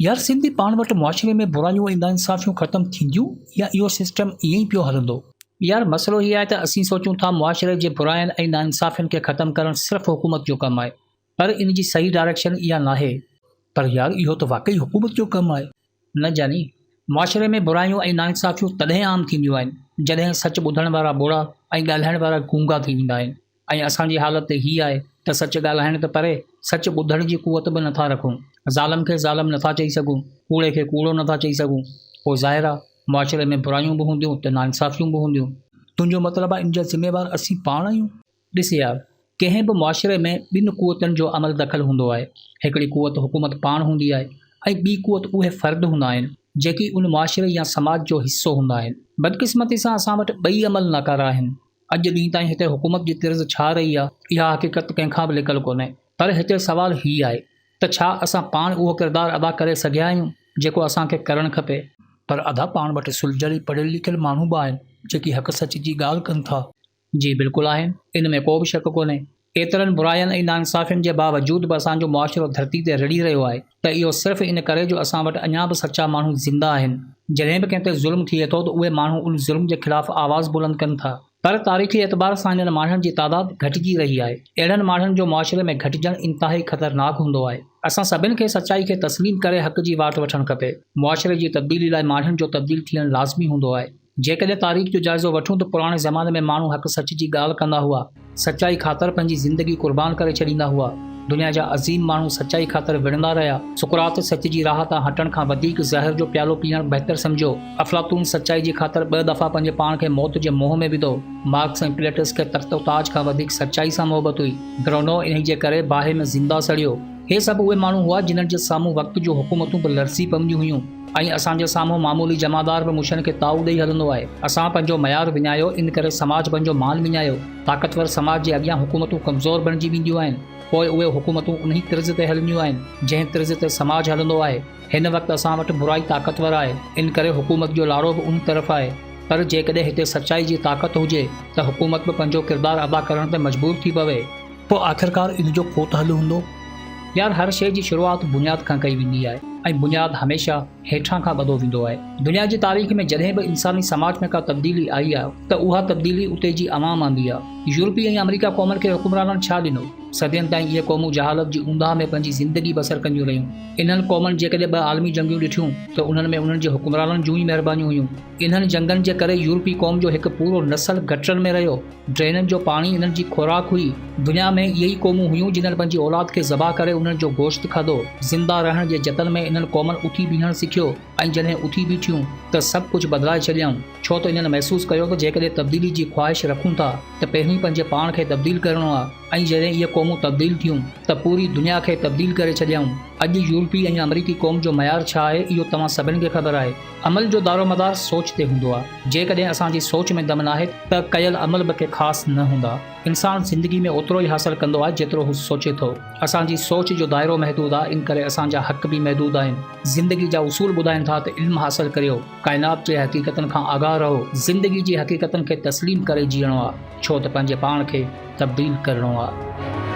يار سنڌي پاڻ وٽ معاشري ۾ برايون ۽ ناانصافيون ختم ٿينديون يا اهو سسٽم ائين ئي پيو هلندو؟ يار مسئلو هي آهي ته اسين سوچون ٿا معاشري جي براين ۽ ناانصافين کي ختم ڪرڻ صرف حڪومت جو ڪم آهي پر ان جي صحيح ڊائريڪشن اها ناهي. پر يار اهو ته واقعي حڪومت جو ڪم آهي. نه جاني، معاشري ۾ برايون ۽ ناانصافيون تڏهن عام ٿينديون آهن جڏهن سچ ٻڌڻ وارا ٻوڙا ۽ ڳالهائڻ وارا گونگا ٿي ويندا آهن. ۽ اسان جي حالت هي آهي ته سچ ڳالهائڻ ته پري، سچ ٻڌڻ جي قوت به نٿا رکون. ظالم کي ظالم نٿا چئي سگهون، ڪوڙي کي ڪوڙو نٿا چئي سگهون. پوء ظاهر آ، معاشري ۾ برايون به هونديون ته ناانصافيون به هونديون. تنهنجو مطلب آ ان جا ذميوار اسين پاڻ آهيون؟ ڏس يار، ڪنهن به معاشري ۾ ٻن قوتن جو عمل دخل هوندو آهي. هڪڙي قوت حڪومت پاڻ هوندي آهي ۽ ٻي قوت اهي فرد هوندا آهن، جيڪي ان معاشري يا سماج جو حصو هوندا آهن. بدقسمتي سان اسان وٽ ٻئي عمل ناڪارا آهن. اڄ ڏينهن تائين هتي حڪومت جي طرز ڇا رهي آهي، اها حقيقت ڪنهن کان به لڪل ڪونهي. پر هتي سوال هي آهي ته ڇا اسان پاڻ اهو ڪردار ادا ڪري سگهيا آهيون، جيڪو اسان کي ڪرڻ کپي؟ پر ادا پاڻ وٽ سلجهيل پڙهيل لکيل ماڻهو به آهن، جيڪي حق سچ جي ڳالهه ڪن ٿا. جي بلڪل آهن، ان ۾ ڪو به شڪ ڪونهي. ايترن براين ۽ ناانصافين جي باوجود به اسان جو معاشرو ڌرتي تي رڙهي رهيو آهي ته اهو صرف ان ڪري جو اسان وٽ اڃا به سچا ماڻهو زنده آهن. جڏهن به ڪنهن تي ظلم ٿئي ٿو ته اهي ماڻهو ان ظلم جي خلاف آواز بلند ڪن ٿا. پر تاريخي اعتبار سان انهن ماڻهن جي تعداد گهٽجي رهي آهي. اهڙن ماڻهن جو معاشري ۾ گهٽجڻ انتهائي خطرناڪ هوندو آهي. اسان سڀن کي سچائي کي تسليم ڪري حق جي واٽ وٺڻ کپي. معاشري جي تبديلي لاء ماڻهن جو تبديل ٿيڻ لازمي هوندو آهي. جيڪڏهن تاريخ جو جائزو وٺون ته پراڻي زماني ۾ ماڻهو حق سچ جي ڳالهه ڪندا هئا، سچائي خاطر پنهنجي زندگي قربان ڪري ڇڏيندا هئا. دنيا جا عظيم ماڻهو سچائي خاطر وڙهندا رهيا. سقراط سچ جي راهه تان هٽڻ کان وڌيڪ زهر جو پيالو پيئڻ بهتر سمجهيو. افلاطون سچائي جي خاطر ٻه دفعا پنهنجي پاڻ کي موت جي منهن ۾ وڌو. مارڪس ۽ پليٽس کي تخت و تاج کان وڌيڪ سچائي سان محبت هئي. برونو انهي جي ڪري باهه ۾ زنده سڙيو. هي سڀ اهي ماڻهو هئا جنھن جي سامهون وقت جون حڪومتون به لرزي پونديون هيون ۽ اسان جي سامهون معمولي جمعدار به مشن کي تائو ڏئي هلندو آهي. اسان پنھنجو معيار وڃايو ان ڪري سماج پنھنجو مان وڃايو. طاقتور سماج جي اڳيان حڪومتون ڪمزور بڻجي وينديون آهن. پوء اهي حڪومتون انهي طرز تي هلنديون آهن جنھن طرز تي سماج هلندو آهي. هن وقت اسان وٽ برائي طاقتور آهي ان ڪري حڪومت جو لاڙو به ان طرف آهي. پر جيڪڏهن هتي سچائي جي طاقت هجي ته حڪومت به پنھنجو ڪردار ادا ڪرڻ تي مجبور ٿي پوي. پوء آخرڪار ان جو ڪو ته حل هوندو؟ يار هر شيء جي شروعات بنياد کان ڪئي ويندي آهي ۽ بنياد هميشه هيٺان کان ٻڌو ويندو آهي. دنيا جي تاريخ ۾ جڏهن به انساني سماج ۾ ڪا تبديلي آئي آهي ته اها تبديلي اتي جي عوام آندي آهي. يورپي ۽ آمريڪا قومن کي حڪمرانن ڇا ڏنو؟ صدين تائين اهي قومون جهالت جي اونداهه ۾ پنهنجي زندگي بسر ڪنديون رهيون. انهن قومن جيڪڏهن ٻه عالمي جنگيون ڏٺيون ته انهن ۾ انهن جي حڪمرانن جون ئي مهربانيون هيون. انهن جنگن جي ڪري يورپي قوم جو هڪ پورو نسل گٽرن ۾ رهيو. ڊرينن جو پاڻي انهن جي خوراڪ هئي. دنيا ۾ اهي ئي قومون هيون جنھن پنھنجي اولاد کي ذبح ڪري انهن جو گوشت کاڌو. زنده رهڻ جي جتن ۾ انهن قومن اٿي بيهڻ سکيو ۽ جڏهن اٿي بيٺيون ته سڀ ڪجهه بدلائي ڇڏيائون. ڇو ته انهن محسوس ڪيو ته جيڪڏهن تبديلي جي خواهش رکون ٿا ته پهرين پنھنجي پاڻ کي تبديل ڪرڻو آ ۽ جڏهن اهي قومون تبديل ٿيون ته پوري دنيا کي تبديل ڪري ڇڏيائون. اڄ يورپي ۽ آمريڪي قوم جو معيار ڇا آهي اهو توهان سڀن کي خبر آهي. عمل جو دارومدار سوچ تي هوندو آهي. جيڪڏهن اسان جي سوچ ۾ دم ناهي ته ڪيل عمل به ڪي خاص نه هوندا. انسان زندگي ۾ اوترو ئي حاصل ڪندو آهي جيترو هو سوچي ٿو. اسان جي سوچ جو دائرو محدود آهي انڪري اسان جا حق به محدود آهن. زندگي جا اصول ٻڌائين ٿا ته علم حاصل ڪريو، ڪائنات جي حقيقتن کان آگاهه رهو، زندگي جي حقيقتن کي تسليم ڪري جيئڻو آهي ڇو ته پنهنجي پاڻ کي تبديل ڪرڻو آهي.